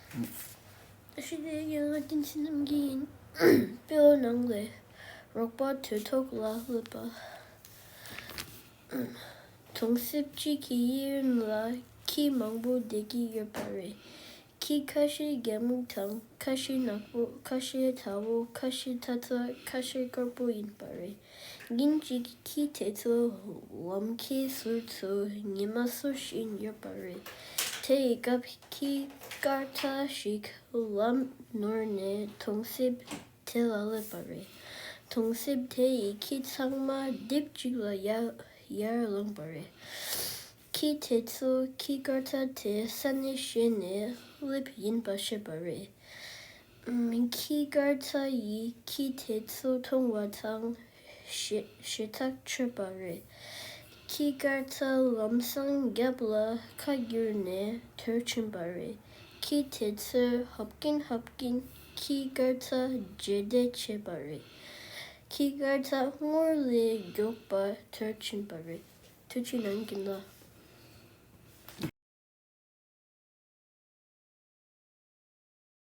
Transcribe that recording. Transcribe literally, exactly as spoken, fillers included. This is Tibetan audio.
ཞི་བདེ་ཡོད་ལ་བསྟན་འཛིན་རྣམ་རྒྱལ་ཡིན། སྤོ་ལོ་ནང་ལས་རོགས་པ་དུས་ཐོག་ལ་སླེབས་པ། གྲོང་གསེབ་གཅིག་གི་གཡས་གཡོན་ལ་ཁྱི་མང་པོ་བསྡད་ཀྱི་ཡོད་པ་རེད། ཁྱི་ཁ་ཤས་རྒྱ་སྨུག་དང་ཁ་ཤས་ནག་པོ། ཁ་ཤས་ཐལ་བོ། ཁ་ཤས་ཐ་ཚ། ཁ་ཤས་དཀར་པོ་ཡིན་པ་རེད། ཉིན་གཅིག་ཁྱི་དེ་ཚོ་ལམ་ཁའི་ཟུར་དུ་ཉི་མ་བསུ་བཞིན་ཡོད་པ་རེད། དེ་ཡི་སྐབས་ཁྱི་དཀར་ཐ་ཞིག་ལམ་ནོར་ནས་གྲོང་གསེབ་དེ་ལ་སླེབས་པ་རེད། གྲོང་གསེབ་དེ་ཡི་ཁྱི་ཚང་མ་རྡིབ་གཅིག་ལ་ཡར་ཡར་ལངས་པ་རེད། ཁྱི་དེ་ཚོ་ཁྱི་དཀར་ཐ་དེ་ས་གནས་གཞན་ནས་སླེབས་ཡིན་པ་ཤེས་པ་རེད། ཁྱི་དཀར་ཐ་ཡིས་ཁྱི་དེ་ཚོ་མཐོང་བ་དང་ཞེ་ཞེད་ཐག་ཆོད་པ་རེད། ཁྱི་དཀར་ཐ་ལམ་སང་རྒྱབ་ལ་ཁ་བསྒྱུར་ནས་ཐར་ཕྱིན་པ་རེད། ཁྱི་དེ་ཚོས་ཧབ་ཀིན་ཧབ་ཀིན་ཁྱི་དཀར་ཐ་རྗེས་འདེད་བྱས་པ་རེད། ཁྱི་དཀར་ཐ་སྔར་ལས་མགྱོགས་པ་ཐར་ཕྱིན་པ་རེད། ཐུགས་རྗེ་གནང་གི་ལགས།